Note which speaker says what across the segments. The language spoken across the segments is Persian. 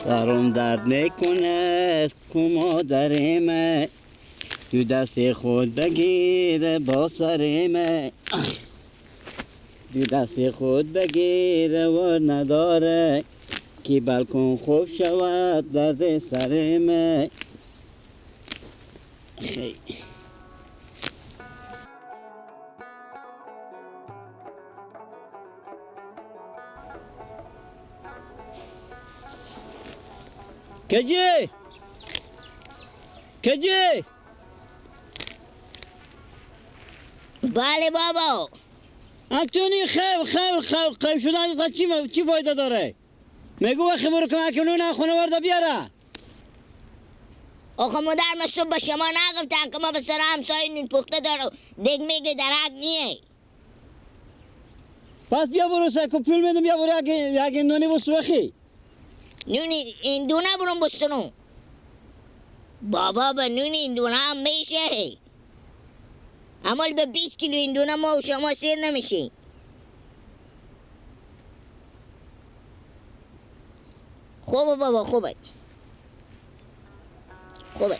Speaker 1: سرم درد میکنه کو مادرمه، تو دست خود بگیر با سرمه، تو دست خود بگیر و نداره که بلکن خوب شود درد سرمه. خیلی کجی؟ کجی؟
Speaker 2: بله بابا.
Speaker 1: انتونی خیل خیل خیل خیل شدن چی فایده داره؟ میگو وقتی برو کمک نون خونه ورده بیاره.
Speaker 2: آخه مادر ما صبح به شما نگفتن که ما به سر همسایه نون پخته داره دیگ میگه درک نیه.
Speaker 1: پس بیا برو سکو پول میدم، بیا برو یک نونی بستو بخی.
Speaker 2: نونی این دونه برم بستنو بابا، به نون این دونه هم میشه، اما به 20 کیلو این دونه ما و شما سیر نمیشی. خوبه بابا، خوبه خوبه.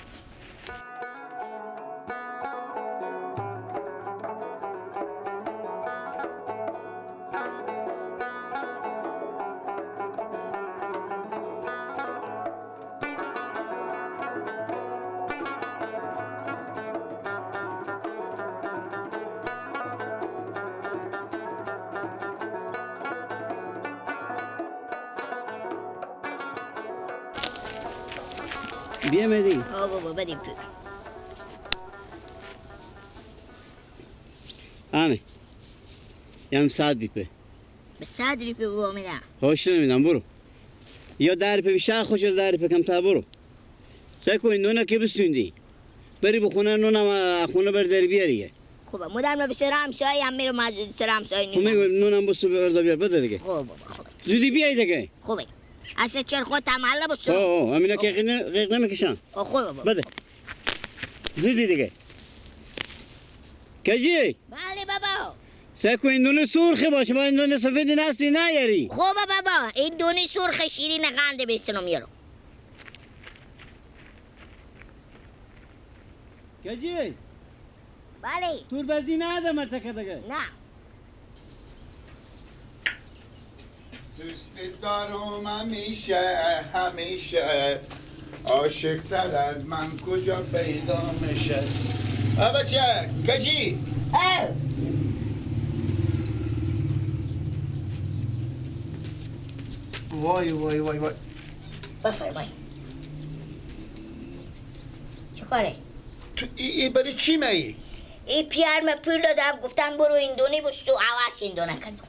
Speaker 1: بیا مدی.
Speaker 2: آه بابا بدیم پول.
Speaker 1: آنه یعنی 100 ریپه.
Speaker 2: به 100 ریپه بابا میدم.
Speaker 1: خوش نمیدم برو. یا 10 ریپه بیشتر خوش یا 10 ریپه کمتر برو. سعی کن نونه که بستوندی بری به خونه نونم خونه بر داری بیاریه.
Speaker 2: خوبه مادر ما به سر همسایه هم میرم، از سر همسایه نونم.
Speaker 1: نونم بستو بردا بیار بده دیگه.
Speaker 2: خوب بابا خوبه.
Speaker 1: زودی بیای دیگه.
Speaker 2: خوبه. اصلا چرا خود تمله بستو.
Speaker 1: اوه همینا که غیق نمیکشن.
Speaker 2: خوبه بابا.
Speaker 1: بده. زودی دیگه. کجی؟
Speaker 2: بله بابا.
Speaker 1: سعی کن این دونه سرخه باشه، با این دونه سفید نسلی نیاری.
Speaker 2: خوبه بابا، این دونه سرخ شیرین قند بستنم میارم.
Speaker 1: کجی؟
Speaker 2: بله.
Speaker 1: توربزی ندارم مرتکه دیگه.
Speaker 2: نه.
Speaker 3: دوست دارم همیشه همیشه، عاشق تر از من کجا پیدا میشه. بچه کجی؟ وای وای وای وای.
Speaker 2: بفرمایید. چه کاره؟
Speaker 3: تو ای برای چی می؟
Speaker 2: ای پیرم پول دادم گفتم برو این دونی بستو، عوض این دونه کردم.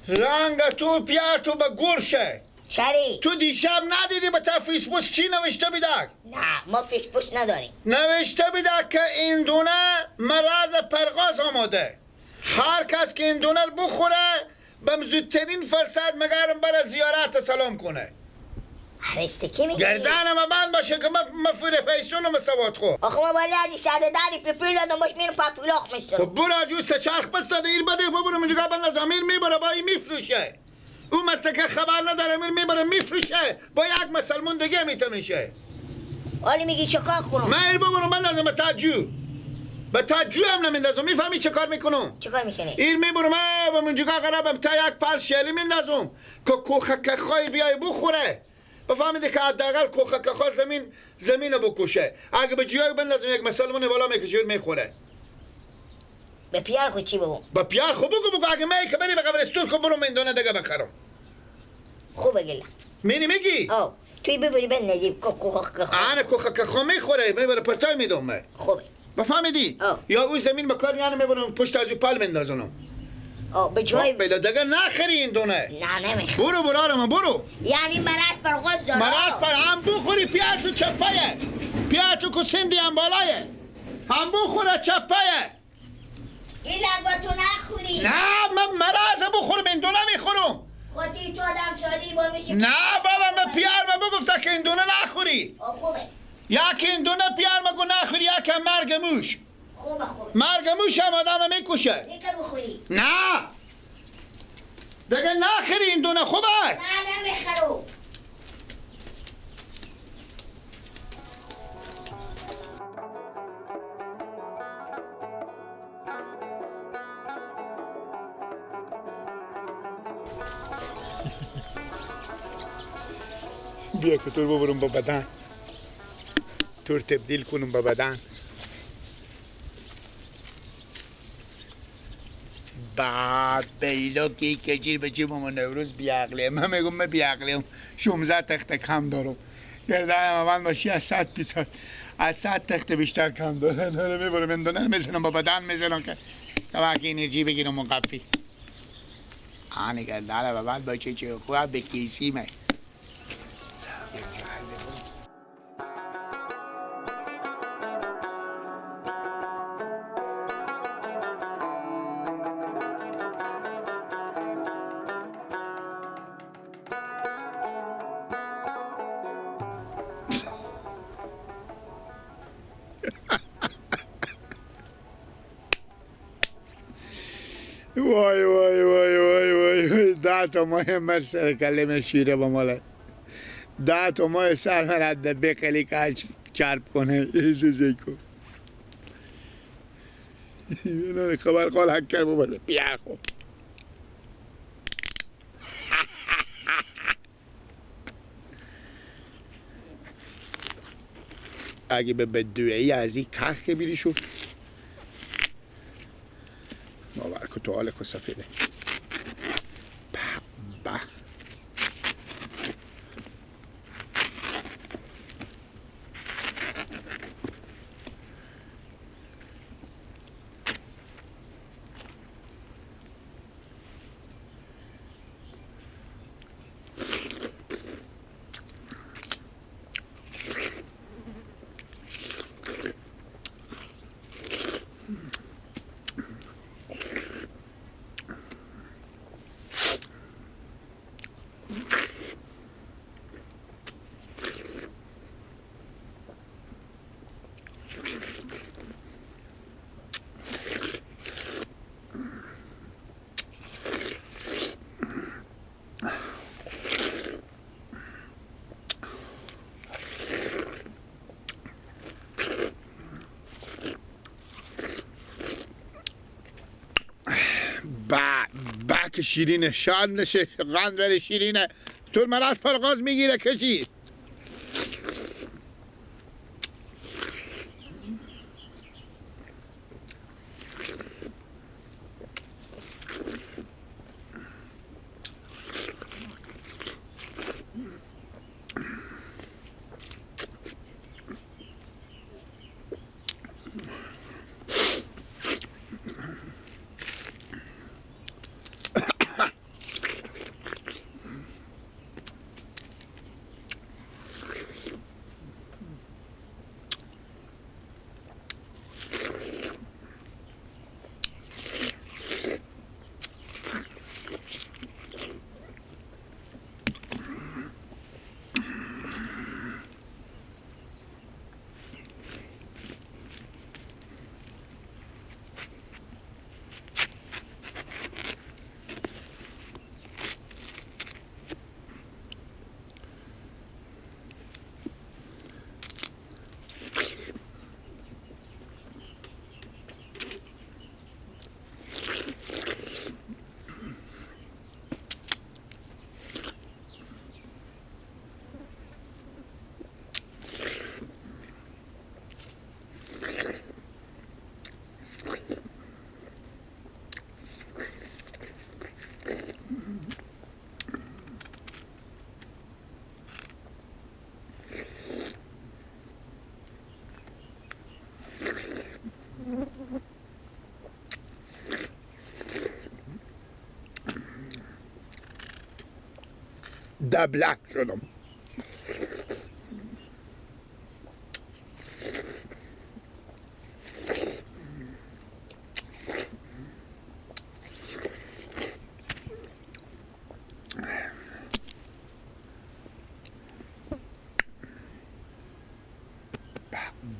Speaker 3: رنگ تو پیار تو به گورشه.
Speaker 2: چری؟
Speaker 3: تو دیشب ندیدی به تا فیسبوک چی نوشته بیدک؟
Speaker 2: نه ما فیسبوک نداریم.
Speaker 3: نوشته بیدک که این دونه مرض پرغاز آماده، هر کس که این دونه بخوره به زودترین فرصت مگرم برای زیارت سلام کنه.
Speaker 2: هرستکی میگی؟
Speaker 3: گردنم بند باشه که من فیر فیسونم سواد خو.
Speaker 2: آخه ما ولی از 110 پول دادم باش میرم پاپولاخ میستم.
Speaker 3: خب برو جو سه چرخ بس داده ایر بده ببرم اونجا بند زمین میبره با این میفروشه. او متکه خبر نداره، میر میبره میفروشه با یک مسلمون دیگه میتمیشه.
Speaker 2: حالی میگی چه کار کنم؟
Speaker 3: من ایر ببرم بندازم به تاجو. به تاجو هم نمیندازم. میفهمی چه کار میکنم؟
Speaker 2: چه کار میکنی؟
Speaker 3: ایر میبرم به اونجا قرارم تا یک پل شلی میندازم که کوخه خای بیای بخوره. بفهمیده که حداقل کوخه کخا زمین بکشه. اگه به جای بندازم یک مسلمان بالا میکشه میخوره.
Speaker 2: به پیار خود چی بگم؟
Speaker 3: به پیار خود بگو اگه می که بری به قبرستون خب برو من دونه دیگه بخرم.
Speaker 2: خوبه گله.
Speaker 3: میری میگی؟
Speaker 2: آه توی ببری بندازی کوخه کخا.
Speaker 3: انا کوخه کخا میخوره میبره پرتای میدم.
Speaker 2: خوبه.
Speaker 3: بفهمیدی؟ یا او زمین به کار یعنی میبرم پشت از او پل میندازم.
Speaker 2: آه به جای
Speaker 3: بلا دیگه نخری این دونه.
Speaker 2: نه نمیخوام.
Speaker 3: برو برو آرام برو.
Speaker 2: یعنی مرض پر خود داره.
Speaker 3: مرض پر هم بخوری پیار تو چپایه، پیار تو کسندی هم بالایه، هم بخوره چپایه.
Speaker 2: این لگا تو نخوری.
Speaker 3: نه من مرض بخورم این دونه میخورم.
Speaker 2: خودی تو آدم شادی با میشه.
Speaker 3: نه بابا من پیار من بگفته که این دونه نخوری.
Speaker 2: خوبه.
Speaker 3: یکی این دونه پیار مگو نخوری، یکی مرگ موش.
Speaker 2: خوبه خوبه.
Speaker 3: مرگ موش هم آدم میکشه.
Speaker 2: دیگه بخوری.
Speaker 3: نه دیگه نخری این دونه. خوبه؟
Speaker 2: نه نمیخرم.
Speaker 3: بیا که تو ببرم با بدن، تو تبدیل کنم با بدن. بعد بیلا کی کجیر بچیم ما نوروز بیعقلیم. من میگم من بیعقلیم، 16 تخت کم دارم. گردنم اول باشی از 100 پیسات از 100 تخت بیشتر کم داره. داره میبرم اندونه میزنم با بدن میزنم که وقتی انرژی بگیرم مقفی. آنی گردنم اول باشه چه خوب به کیسی می. وای وای وای وای وای وای، 10 تا ماه مر سر کلمه شیره با ماله، 10 تا ماه سر مرد بقلی که چرب کنه ایزو کو اینو خبر قال حکر ببره بیا خب. اگه به بدویی از این کخ که بیری شو باور که تو حال که سفیده. با با که شیرینه، شاد نشه قند ولی شیرینه. تو من از پرغاز میگیره کشی. دبلک شدم.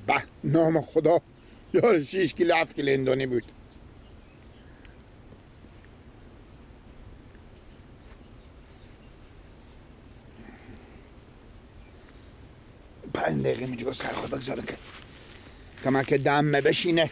Speaker 3: به نام خدا یار 6 کیلو 7 کیلو اندونی بود. دقیقه میجا سر خود بگذارم که کمک دم بشینه.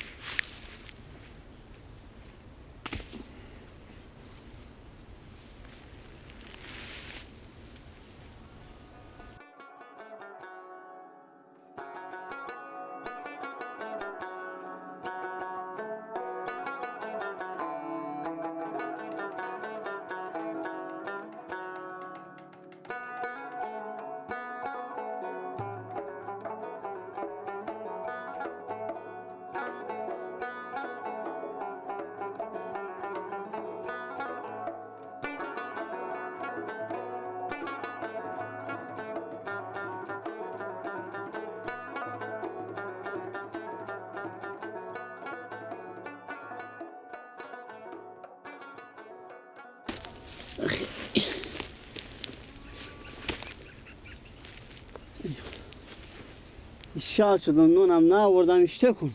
Speaker 1: شاد شدم نونم نآوردم اشته کن.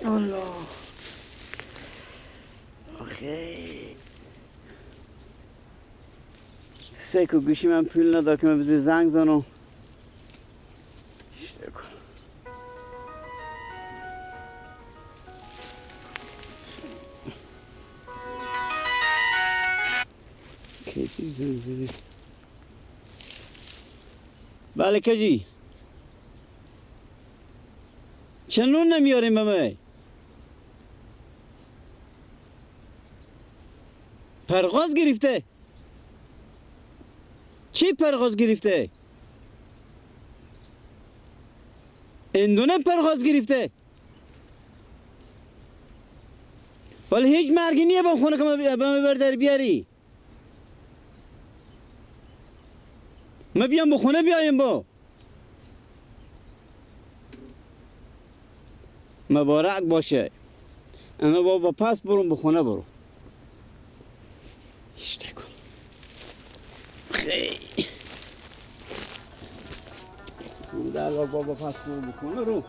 Speaker 1: الله آخه سکو گوشی من پول ندار که من بزی زنگ زنم. اشته کن. کجی زنگ زدی؟ بله کجی؟ چه نون نمیاریم به من؟ پرغاز گرفته؟ چی پرغاز گرفته؟ اندونه پرغاز گرفته؟ ولی هیچ مرگی نیه با خونه که من برداری بیاری. ما بیام به خونه بیایم با مبارک باشه. اما بابا پس برم به خونه برو. اشته کن. خیلی در بابا پس برم به خونه رو.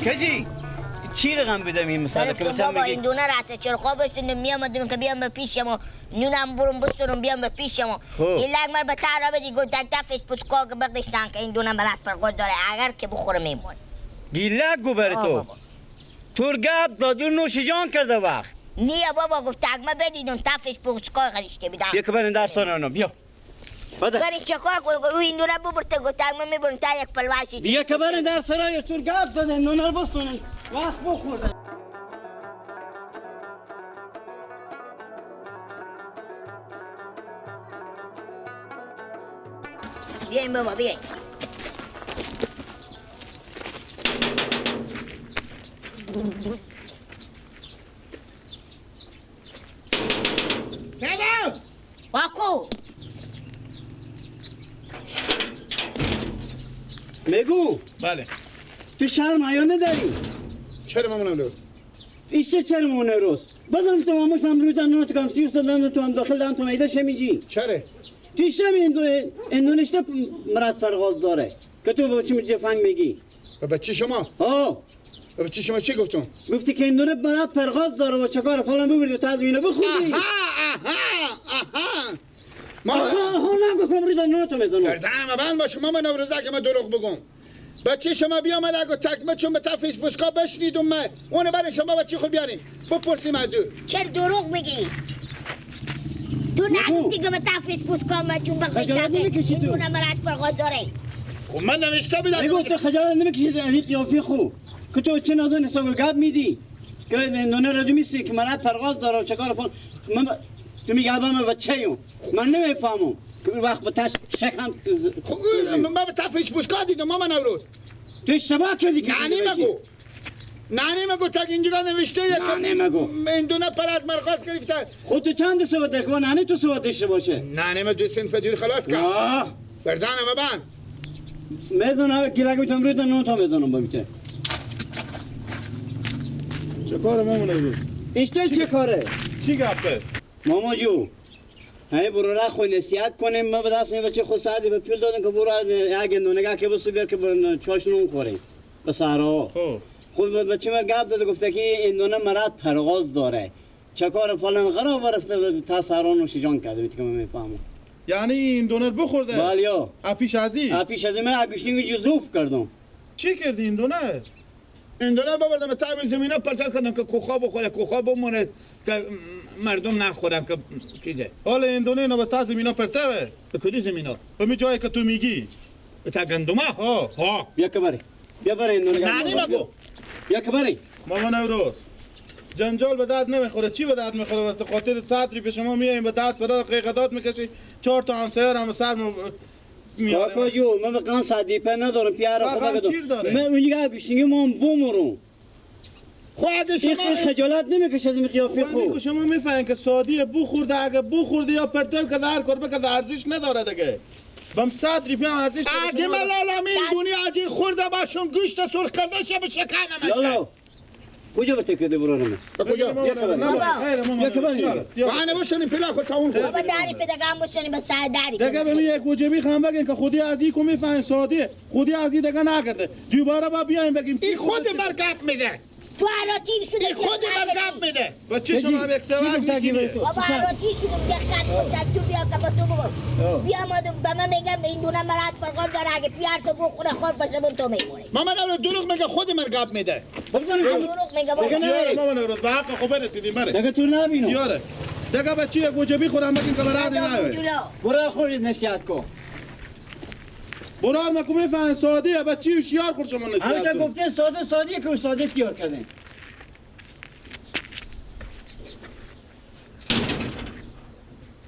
Speaker 1: کجی؟ چی رقم بدم این مثلا که
Speaker 2: بابا این دونه راسته چرخا بستونم میامدم که بیام به پیش ما نونم برم بستونم بیام به پیش ما. این لگ مر به تارا بدی گفت تک تفش پسکا که بقدشتن که این دونه مرا پرقود داره اگر که بخوره میمون.
Speaker 1: گیلک گو بر تو. تور گپ دادی نوش جان کرده وقت.
Speaker 2: نیا بابا گفت تگمه بدیدم تفش پسکا قدشته بیدم.
Speaker 1: بیا که برین درس نه بیا.
Speaker 2: برای چه کار کنم؟ او این دونه ببرته گفت تگمه میبرم تا یک پلواشی.
Speaker 1: بیا که برین درس را تور گپ داده نون رو بستونن. وقت بخورده.
Speaker 2: بیاین بابا بیاین.
Speaker 3: بابا
Speaker 2: باکو
Speaker 1: میگو
Speaker 3: بله
Speaker 1: تو شرم حیا نداری؟
Speaker 3: چرا مامانم روز؟
Speaker 1: ایشه چرا مامانم روز؟ بازم تو ماموش من روی دندون تو کم سیوس دندون تو هم داخل دندون تو میده شمیجی.
Speaker 3: چرا؟
Speaker 1: تو شم اندونشته مرض پرغاز داره که تو به چی جفنگ میگی؟
Speaker 3: به بچه شما؟
Speaker 1: ها.
Speaker 3: به بچه شما چی گفتم؟
Speaker 1: گفتی که اندونه مرض پرغاز داره و چکار فلان ببری و تا اینو بخوری.
Speaker 3: آها آها آها. ما
Speaker 1: آها نگو روی دندون تو میزنم.
Speaker 3: گردنم بند باش مامان نوروزه که من دروغ بگم. بچه شما بیامد اگه تکمه چون به تا فیسبوکا بشنیدم من اونو برای شما بچه خود بیاریم بپرسیم از او.
Speaker 2: چرا دروغ میگی؟ تو نگفتی که به تا فیسبوکا من چون بخوای
Speaker 1: نمیکشی تو
Speaker 2: اونم مرض پرغاز داره.
Speaker 3: خب من نوشته بودم.
Speaker 1: میگم تو خجالت نمیکشی از این قیافه خو که تو چه نازن حساب گپ میدی که نونه رو میسی که مرض پرغاز داره و چکار فلان. من تو میگی من بچه ایم من نمیفهمم که وقت به تاش شکم.
Speaker 3: خب من به تا فیسبوکا دیدم مامان نوروز.
Speaker 1: تو اشتباه کردی که
Speaker 3: نعنی مگو نعنی مگو تا اینجا نوشته
Speaker 1: نعنی مگو
Speaker 3: این دونه پر از مرغاز گرفته.
Speaker 1: خود تو چند سواد داری که نعنی تو سواد داشته باشه؟
Speaker 3: نعنی ما دو سنف دور خلاص کرد. بردانم بند
Speaker 1: میزنم گیلک میتونم روی نون تا میزنم با میته.
Speaker 4: چه کاره مامان نوروز؟
Speaker 1: اشته چه کاره؟
Speaker 4: چی گپه؟
Speaker 1: ماما جو همه برو را خو نصیحت کنیم. ما به دست این بچه خود سعدی به پول دادن که برو اگه نگاه که بسو بیار که برو چاش نون خوریم به صحرا. خب بچه من گپ داده گفته که این دونه مرض پرغاز داره چکار فلان قرار رفته تا صحرا نوش جان کرده میگه که من میفهمم.
Speaker 4: یعنی این دونه بخورده؟
Speaker 1: بله.
Speaker 4: پیش ازی؟
Speaker 1: پیش از من اگوشتینگ جزوف کردم.
Speaker 4: چی کردی این دونه؟
Speaker 3: این دونه ببردم تا زمینه پرتا کردم که کوخا بخوره کوخا بمونه که مردم نخورن که چیزه.
Speaker 4: حالا این دونه اینا به تا زمینا پرته
Speaker 3: به کدی زمینا؟
Speaker 4: به می جایی که تو میگی.
Speaker 3: به تا گندمه؟
Speaker 4: ها.
Speaker 3: ها.
Speaker 1: بیا که بری. بیا بری این دونه.
Speaker 3: نعنی مگو.
Speaker 1: بیا که بری.
Speaker 4: مامان نوروز جنجال به درد نمیخوره. چی به درد میخوره؟ به خاطر صدری به شما میایم به درد سرا قیقدات میکشی چهار تا همسایه هم سر میاریم.
Speaker 1: کاکا جو من به قان صدیپه ندارم پیار خدا
Speaker 4: چیر داره.
Speaker 1: من اونجا گوشینگی ما بومرو.
Speaker 3: خو اگه شما
Speaker 1: خجالت نمیکشه از این قیافه خو
Speaker 4: شما میفهمین که سادیه بخورده اگه بخورده یا پرتو که در کار بکه ارزش نداره دیگه. بم 100 روپیه ارزش نداره.
Speaker 3: اگه ملالم این دونی عجیل خورده باشون گوشت سرخ کرده شه به شکم
Speaker 1: لالا کجا به تکیده برو
Speaker 3: کجا؟
Speaker 4: یا کبانی
Speaker 3: وانا بسنی پلا خود تاون
Speaker 2: بابا داری پیدا بسنی بس داری
Speaker 4: دیگه به یک وجبی خام بگین که خودی از این کو میفهمین ساده خودی از این دیگه نکرده دوباره با بیایم بگیم
Speaker 3: این خود برگپ میده
Speaker 2: تو عراتی شده
Speaker 3: این خود برگپ میده
Speaker 4: بچه شما هم یک سوال میگی
Speaker 2: بابا عراتی شده یک خط تو بیا که با تو بگو بیا ما به من میگم این دونه مراد پرگام داره اگه پیار تو بخوره خاک به زبون تو میمونه
Speaker 3: مامان اول دروغ میگه خود مرگپ میده
Speaker 2: دروغ میگه بابا
Speaker 4: مامان روز به حق خو برسیدیم بره
Speaker 1: دیگه تو نبینو
Speaker 4: یاره دیگه بچه یک وجبی خورم بگین که برات نه
Speaker 1: برو خورید نصیحت کو
Speaker 4: برار ما کو میفهم ساده بچه هوشیار خور شما نصیحت
Speaker 1: همین گفته ساده ساده که ساده تیار کردین.